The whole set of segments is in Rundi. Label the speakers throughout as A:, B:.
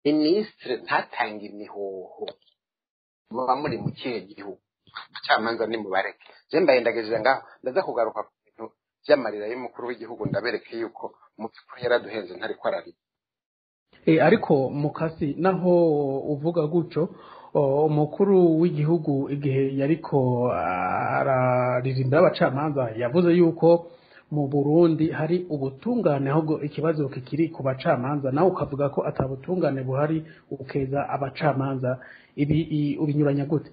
A: Minisitiri ntatange imihoho, muba muri mu kihe gihugu? Abacamanza nimubareke. Je mbahendagejeje ngaho, ndaza kugaruka ku bintu vy'amarira y'umukuru w'igihugu, ndabereke yuko mu by'ukuri yaraduhenze, ntariko ararira.
B: Ariko mukasi naho uvuga gutyo, umukuru w'igihugu igihe yariko araririmbira abacamanza yavuze yuko mu Burundi hari ubutungane, ahubwo ikibazo kikiri ku bacamanza. Nawe ukavuga ko atabutungane buhari, ukeza abacamanza. Ibi ubinyuranya gute?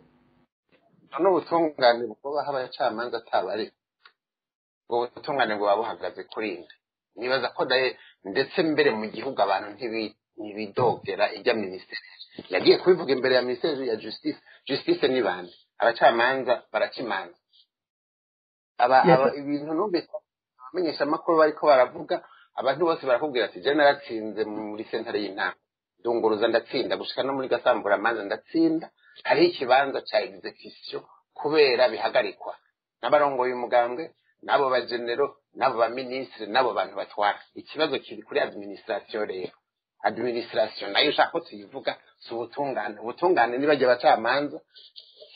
A: None ubutungane bwubaha abacamanza atabari, ubwo butungane buba buhagaze kuri nde? Nibaza ko ndetse mbere mu gihugu abantu ntibidogera. Ijya minisiteri yagiye kubivuga imbere ya minisiteri ya justice. Justice ni bande? Abacamanza barakimanza. Ibintu numvise abamenyeshamakuru bariko baravuga, abantu bose barakubwira ati: "Je naratsinze muri sentare y'intango, ndunguruza ndatsinda, gushika no muri gasamburamanza ndatsinda." Hariho ikibanza ca exécution kubera bihagarikwa n'abarongoye umugambwe, n'abo bagenero, n'abo baminisitiri, n'abo bantu batwara. Ikibazo kiri kuri administration. Rero administration nayo ushaka ko tuyivuga, si ubutungane. Ubutungane nibajya abacamanza.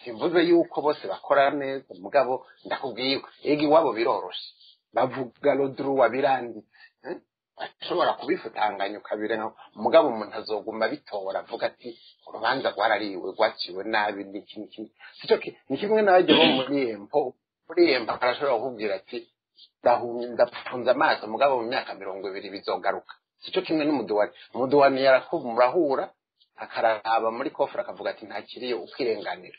A: Simvuze yuko bose bakora neza, mugabo ndakubwiye ega iwabo biroroshe, bavuga le droit, biranditse, eh? Ashobora kubifutanganya ukabirenga, mugabo umuntu azoguma bitora avuga ati: "Urubanza rwarariwe, rwaciwe nabi." Niki niki sico ni kimwe n'abajya bo muri impôt. Muri impôt arashobora kukubwira ati: "Ndahumye, ndapfunze amaso, mugabo mu myaka 20 bizogaruka." Sico kimwe n'umuduwani. Umuduwani murahura, akaraba muri coffre, akavuga ati: "Ntakiriyo," ukirenganira,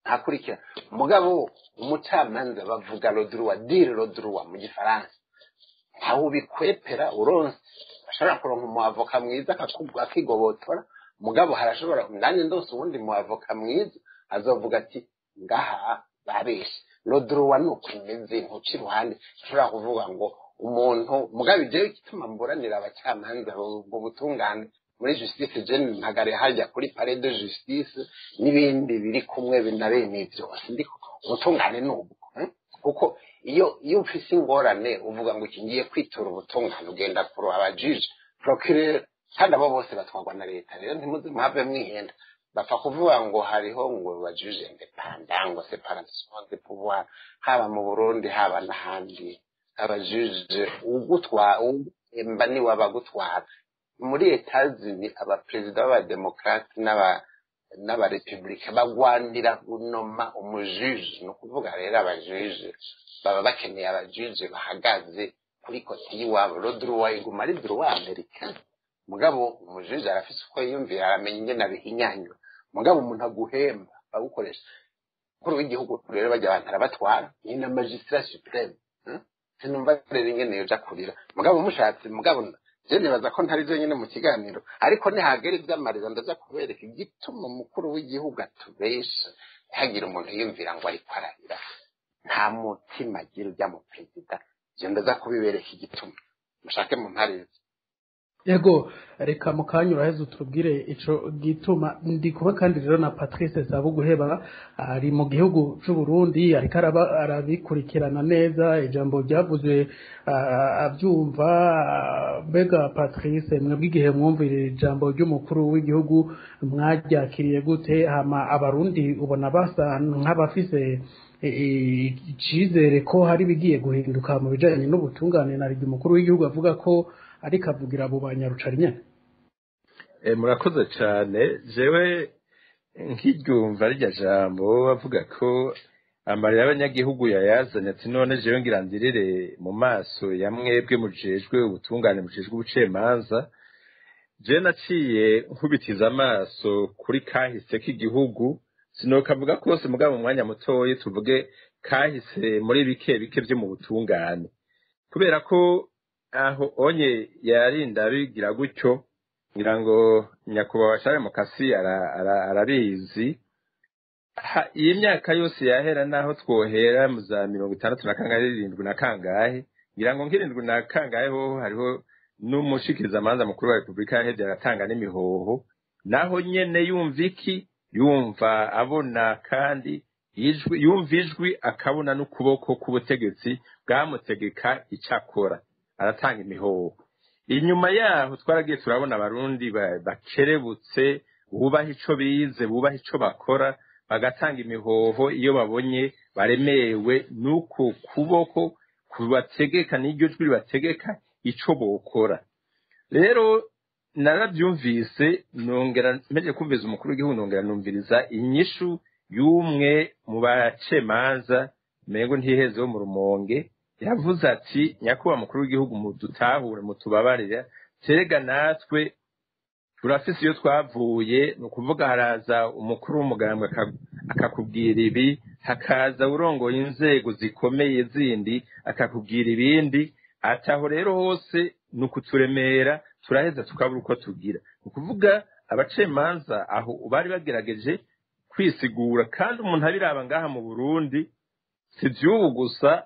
A: ntakurikira. Mugabo umucamanza bavuga le droit, dire le droit mu gifaransa, ntawe ubikwepera. Uronse ashobora kuronka umuavoka mwiza akigobotora, mugabo harashobora nanjye ndose uwundi muavoka mwiza azovuga ati: "Ngaha babeshe." Le droit ni uko imeze, ntuca iruhande. Ushobora kuvuga ngo umuntu, mugabo ibyo igituma mburanira abacamanza, ubwo butungane muri justice, je mpagare hajya kuri palais de justice n'ibindi biri kumwe na bene ibyo. Sindiko ubutungane ni ubwo, eh? Kuko iyo ufise ingorane uvuga ngo iki ngiye kwitura ubutungane, ugenda kuru abajije, procureur, kandi abo bose batwarwa na leta. Rero ntimuze muhave mwihenda, bapfa kuvuga ngo hariho ngo bajuge indépendants, ngo séparation de pouvoir, haba mu Burundi, haba n'ahandi. Abajuje ugutwa uguhemba niwe abagutwara. Muri Etazuni abaperezida b'abademokrate n'abarepublika bagwanira gunoma umujuje. Ni ukuvuga rero abajuje baba bakeneye abajuje bahagaze kuri côté y'iwabo. Le droit iguma ari droit américain, mugabo umujuje arafise uko yiyumvira, aramenya ingene abihinyanyura. Mugabo umuntu aguhemba bagukoresha. Umukuru w'igihugu rero bajya abantu arabatwara, ni na magistrat suprême, Sinumva rero ingene yoja kurira. Mugabo mushatse, mugabo je nibaza ko ntari nyine mu kiganiro, ariko nihagera ivy'amarira ndaza kubereka igituma umukuru w'igihugu atubesha. Ntihagire umuntu yiyumvira ngo ariko ararira, nta mutima agira ujya mu perezida. Je ndaza kubibereka igituma, mushake mu mparize.
B: Yego, reka mu kanya uraheze utubwire ico gituma. Ndi kuba kandi rero na Patrice Sabuguheba ari mu gihugu c'u Burundi, ariko arabikurikirana neza, ijambo ryavuzwe abyumva. Mbega Patrice, mwebwe igihe mwumvira ijambo ry'umukuru w'igihugu mwaryakiriye gute? Hama abarundi ubona basa nk'abafise icizere ko hari ibigiye guhinduka mu bijanye n'ubutungane, na ryo umukuru w'igihugu avuga ko ariko avugira abo banyarucari nyene?
C: Murakoze cyane. Jewe nkiryumva rirya jambo bavuga ko amarira y'abanyagihugu yayazanye, ati: "None jewe ngira ndirire mu maso ya mwebwe mujejwe ubutungane, mujejwe ubucamanza?" Je naciye nkubitiza amaso kuri kahise k'igihugu. Sinokavuga kose, mugabo mu mwanya mutoyi tuvuge kahise muri bike bike vyo mu butungane, kubera ko aho onye yarinda bigira gutyo. Ngira ngo nyakubahwa Charles Mukasi arabizi. Iyi myaka yose yahera, naho twohera mu za 60 na kangahe, 70 na kangahe, ngira ngo nk'irindwi na kangahe, hoho hariho n'umushikirizamanza mukuru wa repubulika yahevye aratanga n'imihoho. Naho nyene yumva iki, yumva abona kandi ijwi, yumva ijwi akabona n'ukuboko k'ubutegetsi bwamutegeka icyo akora, aratanga imihoho. Inyuma yaho twaragiye turabona abarundi bakerebutse, bubaha ico bize, bubaha ico bakora, bagatanga imihoho iyo babonye baremewe n'uko kuboko kubategeka n'iryo jwi ribategeka ico bokora. Rero narabyumvise, nongera mpejeje kumviriza umukuru w'igihugu, nongera numviriza inyishu y'umwe mu bacemanza, mengo ntiheze, wo mu Rumonge, yavuze ati: "Nyakubahwa mukuru w'igihugu, mudutahure, mutubabarira, terega natwe turafise iyo twavuye." Ni ukuvuga haraza umukuru w'umugambwe akakubwira ibi, hakaza urongoye inzego zikomeye zindi akakubwira ibindi. Ataho rero hose ni ukuturemera, turaheza tukabura uko tugira. Ni ukuvuga abacemanza aho bari bagerageje kwisigura. Kandi umuntu abiraba ngaha mu Burundi, si ivy'ubu gusa,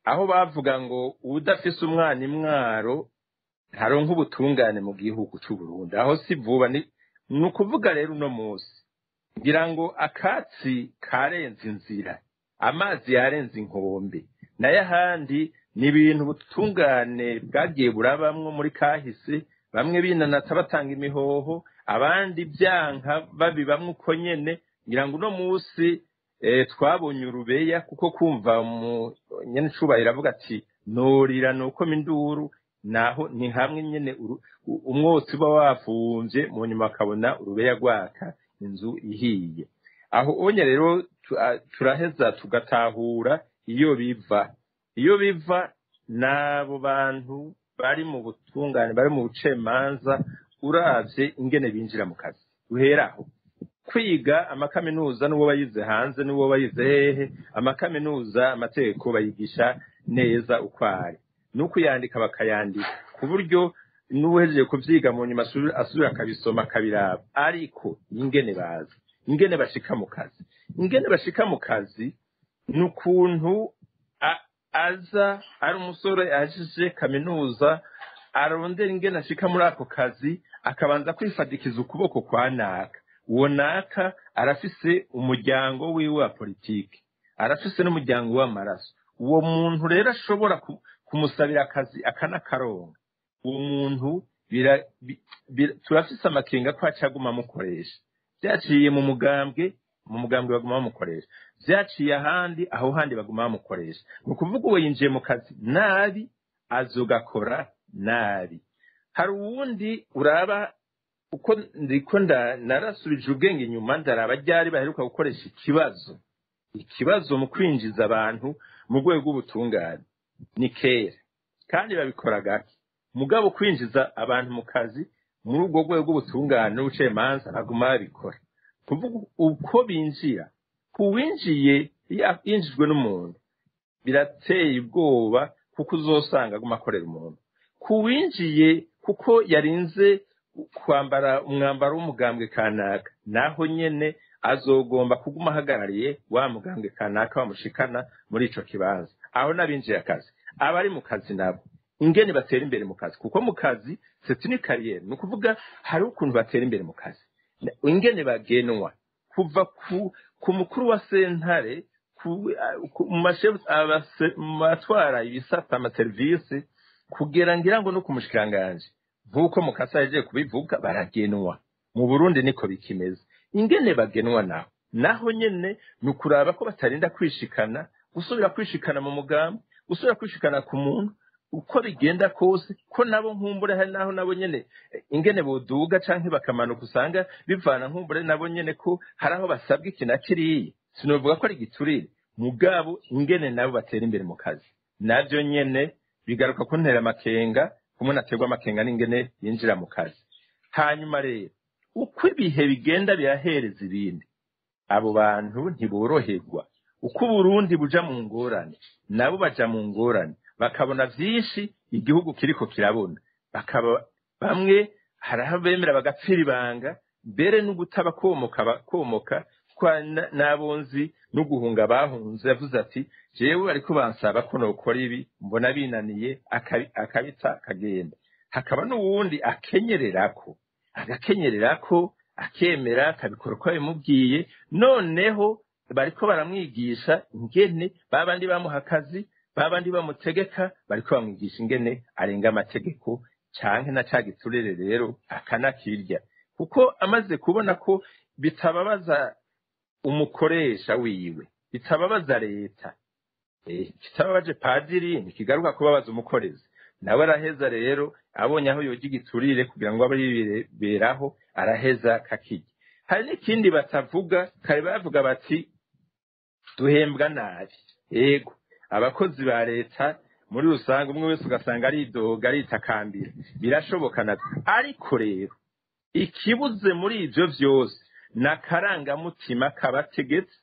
C: aho bavuga ngo udafise umwana imwaro ntaronka ubutungane mu gihugu c'Uburundi, aho si vuba. Ni ukuvuga rero uno munsi ngira ngo akatsi karenze inzira, amazi yarenze inkombe. Nayo ahandi ni ibintu ubutungane bwagiye burabamwo muri kahise, bamwe binanata batanga imihoho, abandi byanka babibamwo uko nyene. Ngira ngo uno munsi twabonye urubeya, kuko kumva mu nyene cubahiro avuga ati norira nuko induru, naho ni hamwe nyene umwotsi uba wafumvye, mu nyuma akabona urubeya rwaka inzu ihiye. Aho onye rero turaheza tugatahura iyo biva. Iyo biva n'abo bantu bari mu butungane, bari mu bucemanza, uravye ingene binjira mu kazi, uheraho kwiga amakaminuza, n'uwo bayize hanze n'uwo bayize hehe, amakaminuza amategeko bayigisha neza uko ari, n'ukuyandika bakayandika ku buryo n'uwejeje kuvyiga mu nyuma asubira akabisoma akabiraba. Ariko ingene baza, ingene bashika mu kazi, ingene bashika mu kazi ni ukuntu aza ari umusore ahejeje kaminuza, arondera ingene ashika muri ako kazi, akabanza kwifadikiza ukuboko kwa naka. Uwo naka arafise umuryango wiwe wa politike, arafise n'umuryango w'amaraso. Uwo muntu rero ashobora kumusabira akazi akanakaronka. Uwo muntu turafise amakenga ko acaguma amukoresha. Vyaciye mu mugambwe, mu mugambwe baguma bamukoresha, vyaciye ahandi, aho handi baguma bamukoresha. Ni ukuvuga uwo yinjiye mu kazi nabi, azogakora nabi. Hari uwundi uraba uko ndiko narasubije ubwenge inyuma, ndaraba ryari baheruka gukoresha ikibazo mu kwinjiza abantu mu rwego rw'ubutungane. Ni kera kandi babikora gake, mugabo kwinjiza abantu mu kazi muri urwo rwego rw'ubutungane n'ubucamanza baguma babikora. Kuvuga uko binjira, kuwinjiye yinjijwe n'umuntu birateye ubwoba, kuko uzosanga aguma akorera umuntu. Kuwinjiye kuko yarinze kwambara umwambaro w'umugambwe kanaka, naho nyene azogomba kuguma ahagarariye wa mugambwe kanaka bamushikana muri ico kibanza. Aho n'abinjiye akazi, abari mu kazi nabo ingene batera imbere mu kazi, kuko mu kazi c'est une carrière. Ni ukuvuga hari ukuntu batera imbere mu kazi, ingene bagenwa kuva ku mukuru wa sentare, mu batwara ibisata, amaserivisi, kugera ngira ngo no ku mushikiranganji, nk'uko Mukasa yagiye kubivuga, baragenwa. Mu Burundi niko bikimeze. Ingene bagenwa naho nyene ni ukuraba ko batarinda kwishikana, gusubira kwishikana mu mugambi, gusubira kwishikana ku muntu, uko bigenda kose, ko nabo nkumbure hari naho nabo nyene ingene boduga canke bakamanuka usanga bivana nkumbure nabo nyene ko hari aho basabwa iki na kiriya. Sinovuga ko ari igiturire, mugabo ingene nabo batera imbere mu kazi navyo nyene bigaruka kuntera amakenga, kumwe naterwa amakenga n'ingene yinjira mu kazi. Hanyuma rero uko ibihe bigenda birahereza ibindi, abo bantu ntiboroherwa. Uko Burundi buja mu ngorane, nabo baja mu ngorane, bakabona vyinshi igihugu kiriko kirabona, bakaba bamwe hari aho bemera bagapfira ibanga, mbere n'ugutaba komoka bakomoka kwa n'abonzi no guhunga bahunze. Yavuze ati jewe bariko bansaba ko nokora ibi, mbona binaniye, akabita akagenda. Hakaba n'uwundi akenyererako, agakenyererako, akemera akabikora uko babimubwiye. Noneho bariko baramwigisha ingene babandi bamuha akazi, babandi bamutegeka, bariko bamwigisha ingene arenga amategeko canke na ca giturire rero akanakirya, kuko amaze kubona ko bitababaza umukoresha wiwe, bitababaza leta, kitababaje padiri ntikigaruka kubabaza umukorezi, nawe araheza rero abonye aho yoja igiturire kugira ngo abe yiberaho, araheza kakirya. Hari n'ikindi batavuga, kare bavuga bati duhembwa nabi. Yego, abakozi ba leta muri rusange umwe wese ugasanga aridoga aritakambira, birashoboka navyo. Ariko rero ikibuze muri ivyo vyose ni akarangamutima k'abategetsi,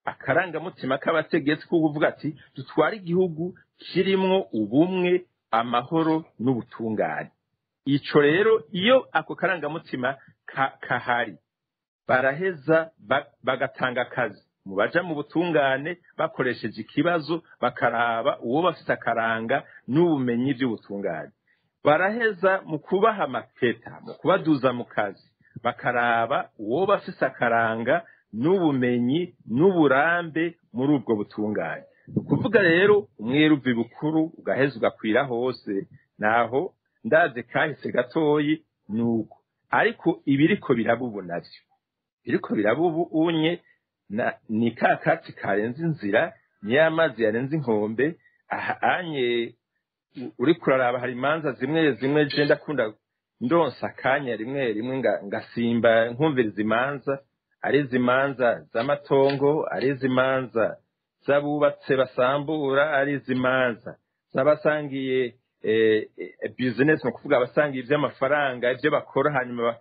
C: akarangamutima k'abategetsi ko kuvuga ati dutware igihugu kirimwo ubumwe, amahoro n'ubutungane. Ico rero iyo ako karangamutima kahari, baraheza bagatanga akazi mu baja mu butungane bakoresheje ikibazo, bakaraba uwo bafite akaranga n'ubumenyi by'ubutungane. Baraheza mu kubaha amapeta, mu kubaduza mu kazi, bakaraba uwo bafise akaranga n'ubumenyi n'uburambe muri ubwo butungane. Ni ukuvuga rero umweruvi bukuru ugaheza ugakwira hose, naho ndaze kahise gatoyi nuko. Ariko ibiriko biraba ubu navyo, ibiriko biraba ubu unye ni ka katsi karenze inzira, ni ya mazi yarenze inkombe. Aha anye uriko uraraba hari imanza zimwe zimwe je ndakunda ndonsa akanya rimwe rimwe ngasimba nkumviriza imanza, ari izimanza z'amatongo, ari izimanza z'abubatse basambura, ari izimanza z'abasangiye business, ni ukuvuga abasangiye ivy'amafaranga, ivyo bakora hanyuma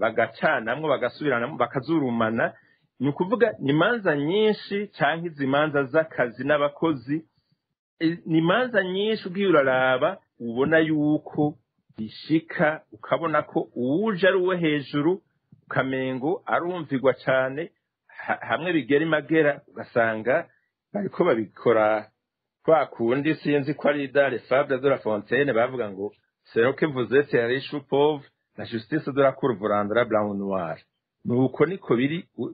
C: bagacanamwo, bagasubiranamwo, bakazurumana. Ni ukuvuga ni imanza nyinshi, canke izimanza z'akazi n'abakozi, ni imanza nyinshi ugiye uraraba ubona yuko bishika, ukabona ko uwuje ari uwo hejuru, ukamengo arumvirwa cane, hamwe bigera imagera ugasanga bariko babikora kwa kundi, sinzi ko ari dans les fables de La Fontaine bavuga ngo c'est que vous êtes riche ou pauvre, la justice de la cour vous rendra blanc ou noir. Nuko niko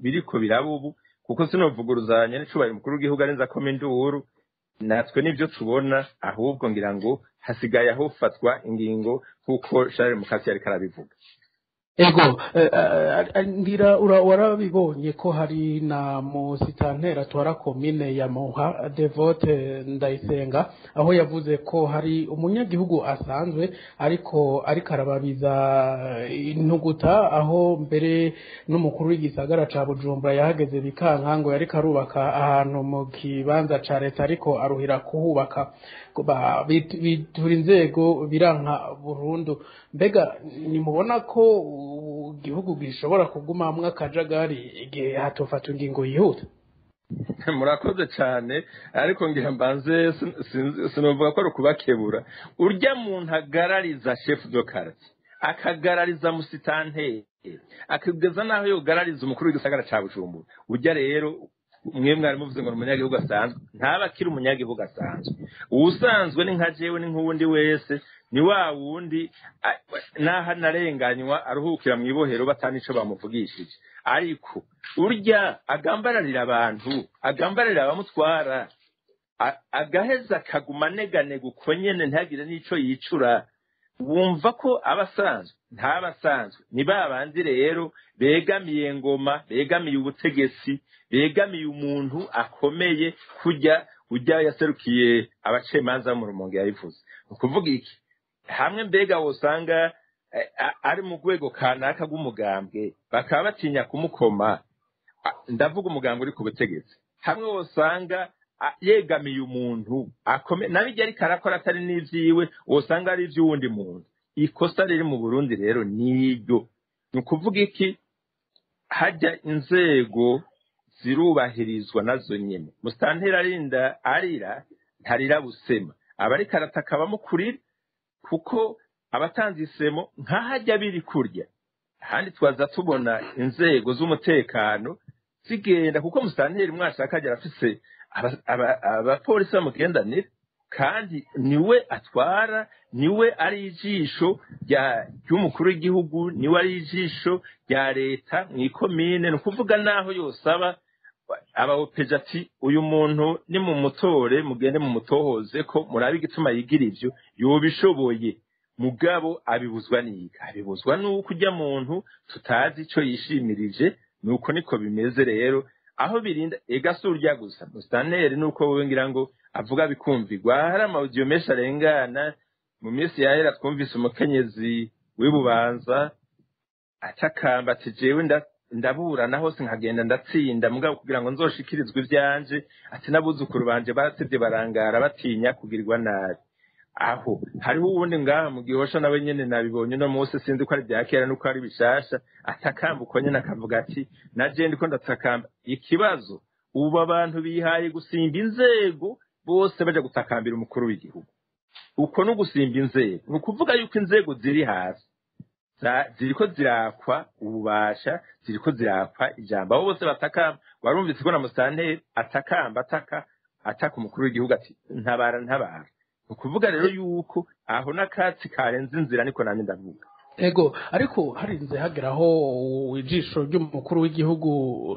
C: biriko biraba ubu, kuko sinovuguruzanya n'icubahiro umukuru w'igihugu arenza akoma induru, natwe nivyo tubona, ahubwo ngira ngo hasigaye aho fatwa ingingo kuko Charles Mukasi yariko arabivuga.
B: Ego, ngira warabibonye ko hari na musitantera twara komine ya Muha Devote Ndayisenga, aho yavuze ko hari umunyagihugu asanzwe ariko arababiza intuguta, aho mbere n'umukuru w'igisagara ca Bujumbura yahageze bikanka ngo yariko arubaka ahantu mu kibanza ca leta, ariko aruhira kuhubaka, bitura inzego biranka burundu. Mbega nimubona ko igihugu gishobora kugumamwo akajagari igihe hatofatwa ingingo yihuta?
C: Murakoze cyane, ariko ngira mbanze sinovuga ko ari ukubakebura. Urya muntu agarariza chef de quartier, akagarariza musitanteri, akageza naho yogarariza umukuru w'igisagara ca Bujumbura, urya rero mwe mwari muvuze ngo umunyagihugu asanzwe, ntaba akiri umunyagihugu asanzwe. Uwusanzwe ni nka jewe, ni nk'uwundi wese, ni wa wundi naho anarenganywa aruhukira mw'ibohero batanico bamuvugishije. Ariko urya agambararira abantu, agambararira abamutwara, agaheza akaguma aneganega uko nyene ntagire n'ico yicura, wumva ko abasanzwe ntabasanzwe. Ni ba bandi rero begamiye ngoma, begamiye ubutegetsi, begamiye umuntu akomeye, kujya ujya yaserukiye abacemanza mu Rumonge yabivuze. Ukuvuga iki? Hamwe mbega wosanga ari mu rwego kanaka rw'umugambwe, bakaba batinya kumukoma, ndavuga umugambwe uri ku butegetsi, hamwe wosanga yegamiye umuntu akome, nabijya ariko arakora atari n'ivyiwe, wosanga ari ivy'uwundi muntu. Ikosa riri mu Burundi rero niryo. Ni ukuvuga iki? Hajya inzego zirubahirizwa nazo nyene. Musitanteri arinda arira, ntarira busema, abariko arataka bamukurira, kuko abatanze isemo nk'ahajya biri kurya. Ahandi twaza tubona inzego z'umutekano zigenda, kuko musitanteri mwashaka agera afise abapolisi bamugendanira, kandi niwe atwara, niwe ari ijisho ry'umukuru w'igihugu, niwe ari ijisho rya leta mw'ikomine. Ni ukuvuga naho yosaba abaopeje ati uyu muntu ni mu mutore, mugende mu mutohoze ko murabe igituma yigira ivyo, yobishoboye. Mugabo abibuzwa n'iki? Abibuzwa n'uko ujya muntu tutazi ico yishimirije. Nuko niko bimeze rero, aho birinda ega si urya gusa musitanteri, nuko wowe ngira ngo avuga bikumvirwa. Hari amawudiyo menshi arengana. Mu minsi yahera twumvise umukenyezi w'ibubanza atakamba ati jewe ndaburana hose nkagenda ndatsinda, mugabo kugira ngo nzoshikirizwe ivyanje, ati n'abuzukuru banje barasivye barangara batinya kugirirwa nabi. Aho hariho uwundi ngaha mu Gihosha nawe nyene nabibonye uno munsi, sinzi ko ari bya kera nuko ari bishasha, atakamba uko nyene akavuga ati naje ndiko ndatakamba. Ikibazo ubu abantu bihaye gusimba inzego bose baja gutakambira umukuru w'igihugu. Uko no gusimba inzego ni ukuvuga yuko inzego ziri hasi ziriko zirakwa ububasha, ziriko zirakwa ijambo. Abo bose batakamba, warumvise ko na musitanteri atakamba, ataka umukuru w'igihugu ati ntabara ntabara. Ukuvuga rero yuko aho n'akatsi karenze inzira, niko namye ndavuga.
B: Ego, ariko harinze hageraho ijisho ry'umukuru w'igihugu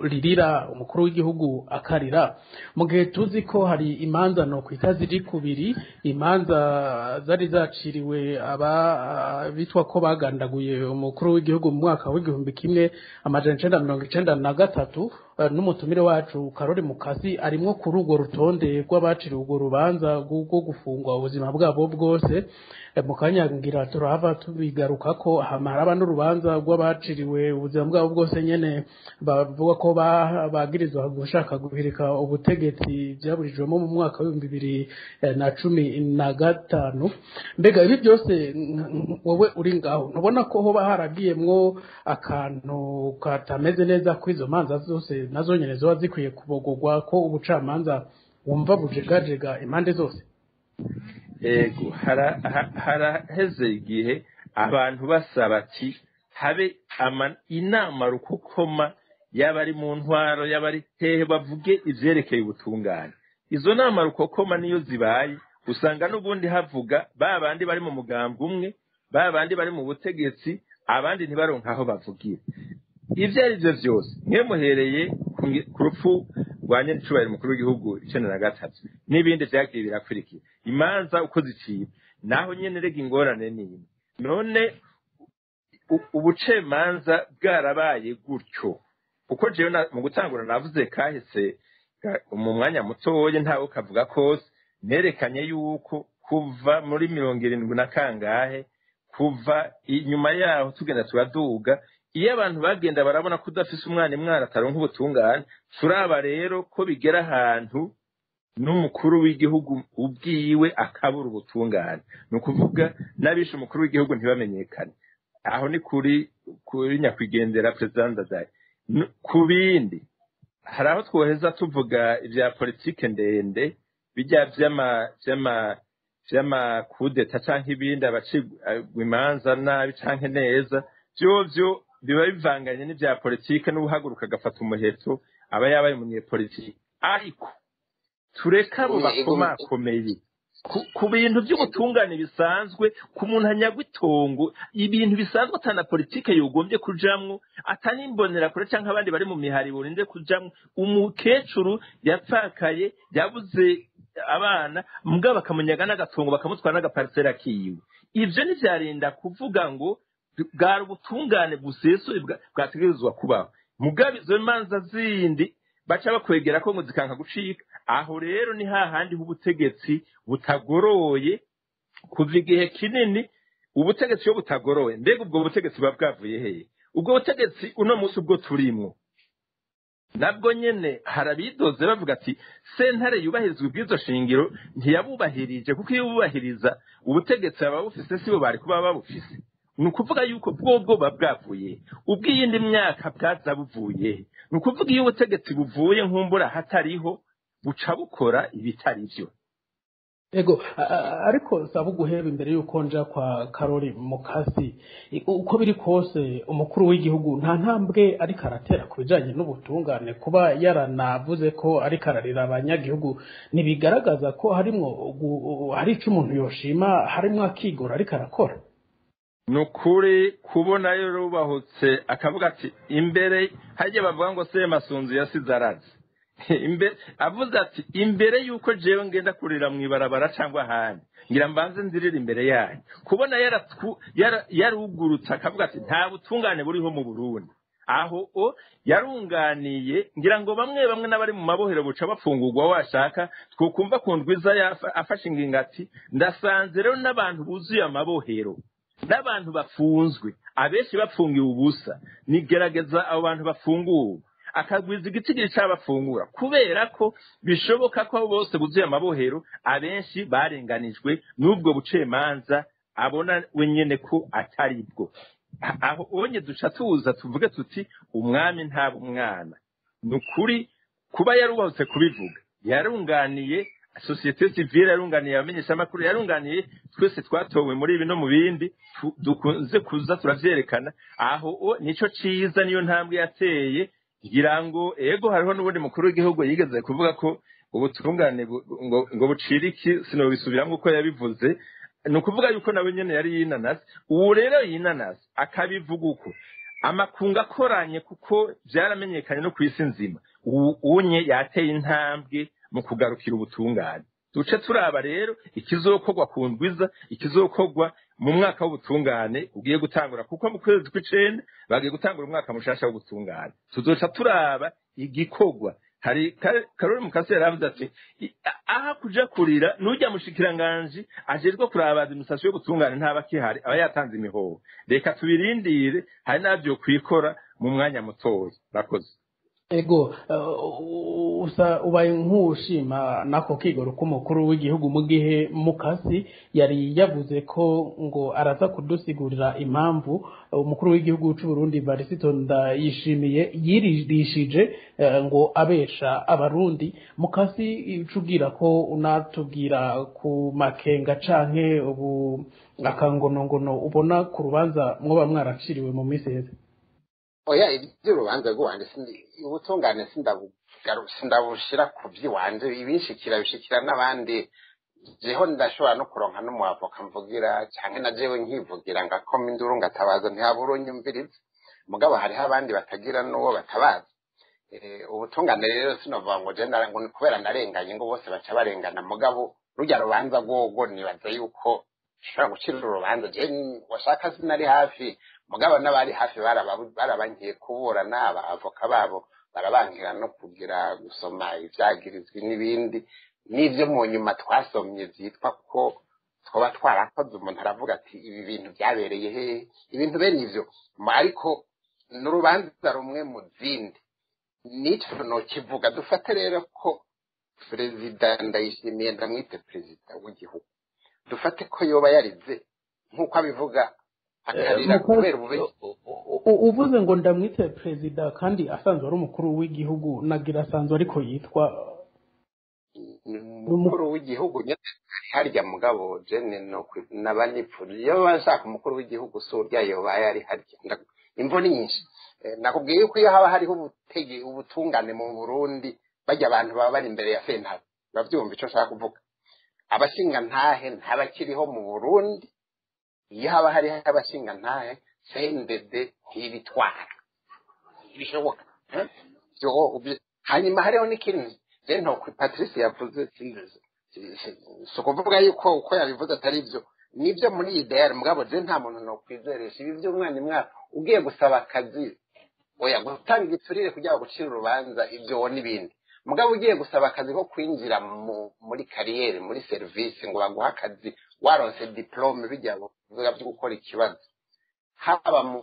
B: ririra, umukuru w'igihugu akarira, mu gihe tuzi ko hari imanza no kwita ziri kubiri, imanza zari zaciriwe aba bitwa ko bagandaguye umukuru w'igihugu mu mwaka w'1993, n'umutumire wacu Karori Mukasi arimwo kuri urwo rutonde rw'abaciriwe urwo rubanza rwo gufungwa ubuzima bwabo bwose. Mu kanya ngira turahava tubigaruka ko haraba n'urubanza rw'abaciriwe ubuzima bwabo bwose nyene bavuga ko bagirizwa gushaka guhirika ubutegetsi, byaburijwemo mu mwaka w'2015. Mbega ibi byose wowe uri ngaho ntubona ko hoba haragiyemwo akantu katameze neza ko izo manza zose nazo nyene zoba zikwiye kubogogwa, ko ubucamanza wumva bujegajega impande zose?
C: Ego, haraheze igihe abantu basaba ati habe inama rukokoma, yaba ari mu ntwaro, yaba ari hehe, bavuge ivyerekeye ubutungane. Izo nama rukokoma niyo zibaye usanga n'ubundi havuga ba bandi bari mu mugambwe umwe, ba bandi bari mu butegetsi, abandi ntibaronka aho bavugira. Ivyo ari vyo vyose mwe muhereye ku rupfu rwa nyenicubahiro umukuru w'igihugu 93 n'ibindi vyagiye birakurikira, imanza uko ziciye naho nyene rega ingorane n'imwe. None ubucamanza bwarabaye gutyo, kuko jewe mu gutangura navuze kahise mu mwanya mutoye ntawe kavuga kose, nerekanye yuko kuva muri 70 na kangahe, kuva inyuma yaho tugenda turaduga, iyo abantu bagenda barabona ko udafise umwana imwana ataronka ubutungane. Turaba rero ko bigera ahantu n'umukuru w'igihugu ubwiwe akabura ubutungane, ni ukuvuga n'abishe umukuru w'igihugu ntibamenyekane. Aho ni kuri nyakwigendera President Ndadaye. Ku bindi hari aho twoheza tuvuga ibya politike ndende, bijya vy'amakudeta canke ibindi, abacigwa imanza nabi canke neza, vyovyo biba bivanganye n'ivya politike, n'uhaguruka agafata umuheto aba yabaye umunyepolitike. Ariko tureka abo bakomakomeye ku bintu by'ubutungane bisanzwe, ku muntu anyagwa itongo, ibintu bisanzwe atana politike yogombye kujamwo, atanimbonera kure canke abandi bari mu mihari borinde kujamwo. Umukecuru yapfakaye yabuze abana, mugabo bakamunyaga n'agatongo bakamutwara n'agaparisera kiwe. Ivyo ntivyarinda kuvuga ngo bwari ubutungane busesuye bwategerezwa kubaho. Mugabo izo manza zindi baca bakwegera ko ngo zikanka gucika. Aho rero ni hahandi h'ubutegetsi butagoroye kuva igihe kinini. Ubutegetsi iyo butagoroye, mbega ubwo butegetsi buba bwavuye hehe? Ubwo butegetsi uno munsi ubwo turimwo nabwo nyene harabidoze bavuga ati sentare yubahirizwa ubwizo shingiro ntiyabubahirije, kuko iyo bubahiriza ubutegetsi ababufise sibo bari kuba babufise. Ni ukuvuga yuko bwobwo buba bwavuye ubw'iyindi myaka bwaza buvuye. Ni ukuvuga iyo ubutegetsi buvuye nkumbura hatariho buca bukora ibitari vyo.
B: Ego, ariko saba guheba imbere yuko nja kwa Karori Mukasi, uko biri kose umukuru w'igihugu nta ntambwe ariko aratera ku bijanye n'ubutungane. Kuba yaranavuze ko ariko ararira abanyagihugu ntibigaragaza ko harimwo hari ico umuntu yoshima, harimwo akigora ariko arakora.
C: Nukuri kubona rero rubahutse akavuga ati imbere hajye bavuga ngo Semasunzu yasize arazi, Avuze ati imbere yuko jewe ngenda kurira mu ibarabara cyangwa ahandi ngira mbanze nzirire imbere yanyu. Kubona yarugurutse akavuga ati nta butungane buriho mu Burundi, aho o yarunganiye ngira ngo bamwe bamwe n'abari mu mabohero buca bafungurwa washaka twokumva ku ndwiza afashe ingingo ati ndasanze rero n'abantu buzuye amabohero n'abantu bafunzwe abenshi bafungiwe ubusa, nigerageza abo bantu bafunguwe akagwiza igitigiri c'abafungura, kubera ko bishoboka ko bose buzuye amabohero abenshi barenganijwe n'ubwo bucemanza abona wenyene ko atari bwo. Aho onye duca tuza tuvuge tuti umwami ntaba umwana. Ni ukuri kuba yarubahutse kubivuga, yarunganiye société civile, yarunganiye abamenyeshamakuru, yarunganiye twese twatowe muri ibi no mu bindi dukunze kuza turavyerekana. Aho nico ciza, niyo ntambwe yateye. Ngira ngo ego hariho n'ubundi mukuru w'igihugu yigeze kuvuga ko ubutungane ngo buciriki, sinobisubiramwo uko yabivuze. Ni ukuvuga yuko nawe nyene yari yinanasi. Ubu rero yinanasi akabivuga uko amakungu akoranye, kuko vyaramenyekanye no kw'isi nzima, unye yateye intambwe mu kugarukira ubutungane. Duce turaba rero ikizokorwa ku ndwiza, ikizokorwa mu mwaka w'ubutungane ugiye gutangura, kuko mu kwezi kw'icenda bagiye gutangura umwaka mushasha w'ubutungane. Tuzoca turaba igikorwa. Hari Karori Mukase yaravuze ati aha kuja kurira nujya mushikiranganji ajejwe kuraba administration y'ubutungane ntaba kihari, aba yatanze imihoho. Reka tubirindire, hari navyo kwikora mu mwanya mutoya. Bakoze
B: ego usa ubaye nk'ushima nako kigoro k'umukuru w'igihugu, mu gihe Mukasi yari yavuze ko ngo araza kudusigurira impamvu umukuru w'igihugu c'u Burundi Evariste Ndayishimiye yiririshije ngo abesha abarundi. Mukasi icubwira ko unatubwira ku makenga canke ubu akangonongono ubona ku rubanza mwoba mwaraciriwe mu minsi iheze.
A: Oya, iby'urubanza rwanje ubutungane sindabushira ku by'iwanje, ibinshikira bishikira n'abandi. Jeho ndashobora no kuronka n'umuavoka mvugira, canke na jewe nkivugira ngakoma induru ngatabaza ntihabura unyumviriza. Mugabo hariho abandi batagira n'uwo batabaza. Ubutungane rero sinovuga ngo je ngo kubera narenganye ngo bose baca barengana. Mugabo rujya rubanza rwogo nibaza yuko ushobora gucira urubanza je washaka sinari hafi, mugabo n'abari hafi barabankiye kuburana, abavoka babo barabankira no kugira gusoma ivyagirizwa n'ibindi n'ivyo mu nyuma twasomye vyitwa ko twoba twarakoze. Umuntu aravuga ati ibi bintu byabereye hehe, ibintu bene ivyo. Ariko n'urubanza rumwe mu zindi nico nokivuga. Dufate rero ko perezida Ndayishimiye, ndamwite perezida w'igihugu, dufate ko yoba yarize nk'uko abivuga akarira kubera ubube.
B: Uvuze ngo ndamwite perezida kandi asanzwe ari umukuru w'igihugu, nagira asanzwe ariko yitwa
A: umukuru w'igihugu nyene harya. Mugabo jene no nabanipfuje iyo bashaka umukuru w'igihugu si urya yoba yari harya. Imvo ni nyinshi. Nakubwiye yuko iyo haba hariho ubutungane mu Burundi, bajya abantu baba bari imbere ya sentare bavyumva ico nshaka kuvuga. Abashinga ntahe ntabakiriho mu Burundi. Iyo haba hariho abashinga ntahe, CNDD ntibitwara ibishoboka. Hanyuma hariho n'ikindi rero Patrice yavuze, si ukuvuga yuko uko yabivuze atari byo, nibyo muri IDR. Mugabo je nta muntu nokwizeresha ibi by'umwana imwaka ugiye gusaba akazi, oya gutanga igiturire kugira ngo gucira urubanza ibyo n'ibindi. Mugabo ugiye gusaba akazi ko kwinjira muri kariyeri, muri service, ngo baguha akazi waronse diplome, bijya kuvuga byo gukora ikibazo, haba mu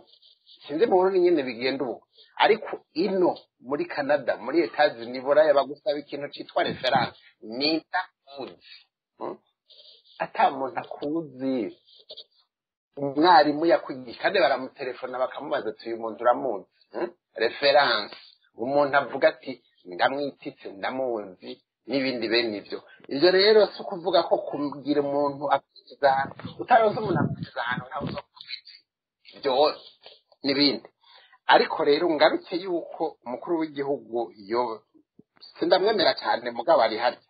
A: sinzi mu Burundi nyene bigenda ubu, ariko ino muri Canada, muri Etats-Unis, Buraya bagusaba ikintu citwa reference. Nita kuzi ata muntu akuzi, umwarimu yakwigisha kandi baramutelefona bakamubaza ati uyu muntu uramuzi, reference. Umuntu avuga ati ndamwititse ndamuzi n'ibindi bene ivyo. Ivyo rero si ukuvuga ko kugira umuntu akwikiza ahantu utaronse umuntu akwikiza ahantu ntawe uzokubizi ibyo n'ibindi. Ariko rero ngaruke yuko umukuru w'igihugu yo sindamwemera cyane, mugabo ari harya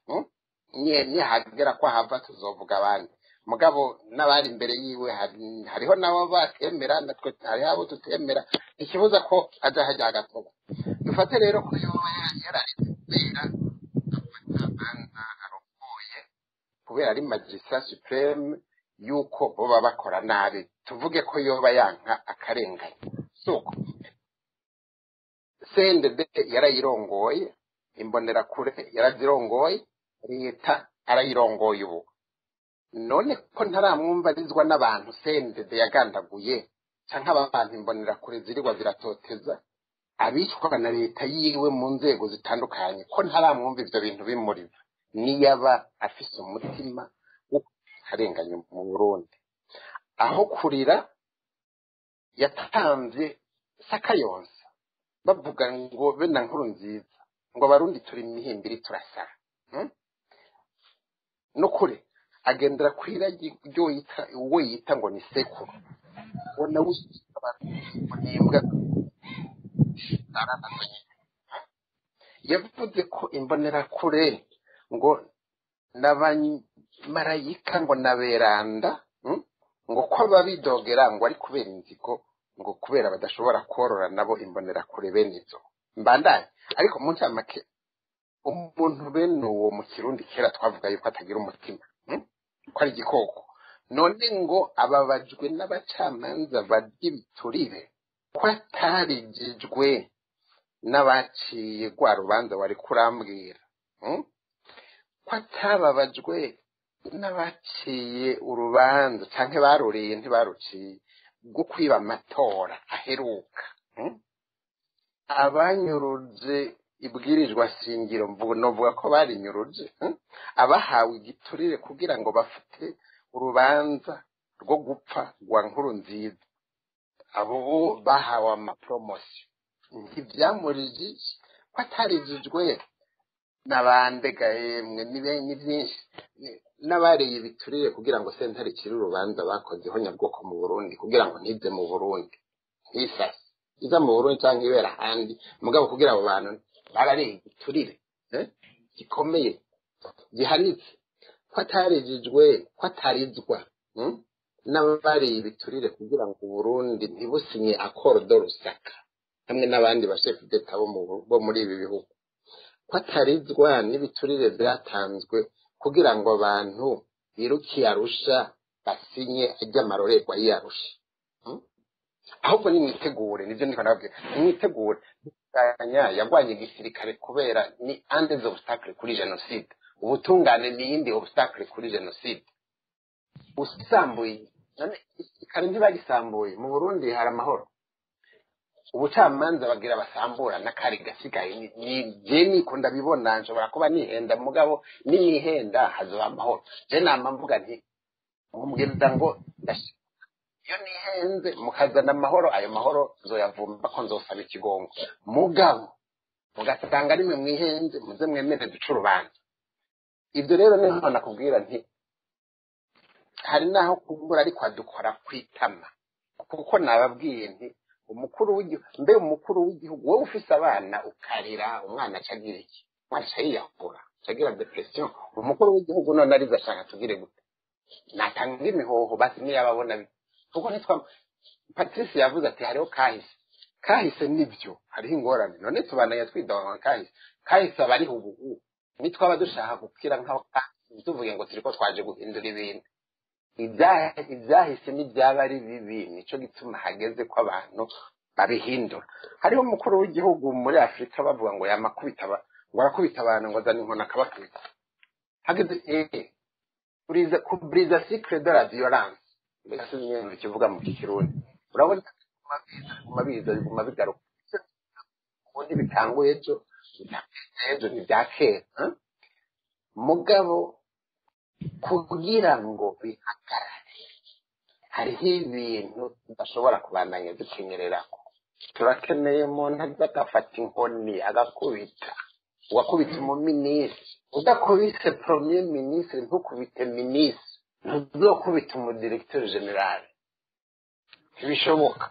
A: nihagera ko ahava tuzovuga abandi. Mugabo n'abari imbere yiwe hariho nabo batemera, natwe hariho abo tutemera, ikibuza ko aja hajya agatoba. Dufate rero ko yoba yararetse kubera abacamanza arongoye, kubera ari magistrat suprême, yuko boba bakora nabi. Tuvuge ko yoba yanka akarengane, suko CNDD yarayirongoye, Imbonerakure yarazirongoye, leta arayirongoye ubu. None ko ntaramwumvarizwa n'abantu CNDD yagandaguye, canke abantu Imbonerakure zirirwa ziratoteza, abicwa na leta yiwe mu nzego zitandukanye, ko ntaramwumva ivyo bintu bimuriza? Niyaba afise umutima wo karenganya mu Burundi, aho kurira yatanze sakayonsa bavuga ngo be na nkuru nziza, ngo Abarundi turi imihimbiri, turasara. Nukuri agendera kw'iragi ryo yita, uwo yita ngo ni sekuru, ngo nawe ngo ni imbwa. Yavuze ko Imbonerakure ngo n'abamarayika, ngo naberanda, ngo ko babidogera ngo ari kubera inzigo, ngo kubera badashobora korora nabo Imbonerakure bene izo. Mbandanye, ariko mu ncamake, umuntu bene uwo mu Kirundi kera twavuga yuko atagira umutima, ko ari igikoko. None ngo ababajwe n'abacamanza barya ibiturire, ko atarijijwe n'abaciye rwa rubanza wari kurambwira, Ko atababajwe n'abaciye urubanza canke baruriye ntibaruciye rwo kwiba amatora aheruka, Abanyuruje ibwirizwa shingiro, novuga ko barinyuruje, Abahawe igiturire kugira ngo bafate urubanza rwo gupfa rwa nkuru nziza, abo bo bahawe ama promotions, ntibyamurijije? Ko atarijijwe n'abandega yemwe, ni byinshi, n'abariye ibiturire kugira ngo sentare icire urubanza bakozeho nyabwoko mu Burundi, kugira ngo ntize mu Burundi, ntisase iza mu Burundi cyangwa ibera ahandi, mugabo kugira abo bantu barariye igiturire gikomeye gihanitse, ko atarijijwe, ko atarizwa n'abariye ibiturire kugira ngo Uburundi ntibusinye accord de Lusaka hamwe n'abandi ba chefs d'État bo muri ibi bihugu, ko atarizwa n'ibiturire byatanzwe kugira ngo abantu birukiye Arusha basinye ajya amarorerwa y'Arusha, Ahubwo nimwitegure, nivyo ndiko ndababwira, nimwitegure. Yagwanye igisirikare kubera ni un des obstacles kuri génocide. Ubutungane ni iyindi obstacle kuri génocide. Usambuye none igisirikare, ntibagisambuye, mu Burundi hari amahoro. Ubucamanza bagira basambura n'akari gasigaye. Ni je niko ndabibona, nshobora kuba nihenda, mugabo ninihenda hazoba amahoro. Je nama mvuga nti mubwira ngo iyo nihenze mukazana amahoro, ayo mahoro nzoyavumba ko nzosaba ikigongo. Mugabo mugasanga rimwe mwihenze, muze mwemere duce urubanza. Ibyo rero niho nakubwira nti hari n'aho kumbura, ariko adukora kwitama, kuko nababwiye nti umukuru w'igihugu, mbe umukuru w'igihugu, wowe ufise abana ukarira, umwana acagira iki? Umwana aca yiyahura, acagira dépression. Umukuru w'igihugu none arize ashaka tugire gute? Natanga imihoho basi niyababona, kuko ntitwa Patrice yavuze ati hariho kahise. Kahise nibyo, hariho ingorane. None tubandanya twidogana kahise? Kahise aba ariho ubu. Nitwaba dushaka gukira nk'aho kahise, tuvuge ngo turiko twaje guhindura ibintu, ibyahise n'ibyaba ari bibi. Nico gituma hageze ko abantu babihindura. Hariho umukuru w'igihugu muri Afurika bavuga ngo yamakubita, ngo arakubita abantu, ngo azana inkoni akabakubita. Hageze kuburiza cycle de la violence. Mbega sinzi ingene kivuga mu Kirundi. Urabona biguma biza, biguma bigaruka. Ubundi bitanguye ejo, ejo ntibya kera, Mugabo kugira ngo bihagarare, hariho ibintu tudashobora kubandanya dukenyererako. Turakeneye umuntu aza agafata inkoni agakubita, ugakubita umuminisitiri. Udakubise premier ministre, ntukubite minisitiri, ntuzokubita umu directeur général, ntibishoboka.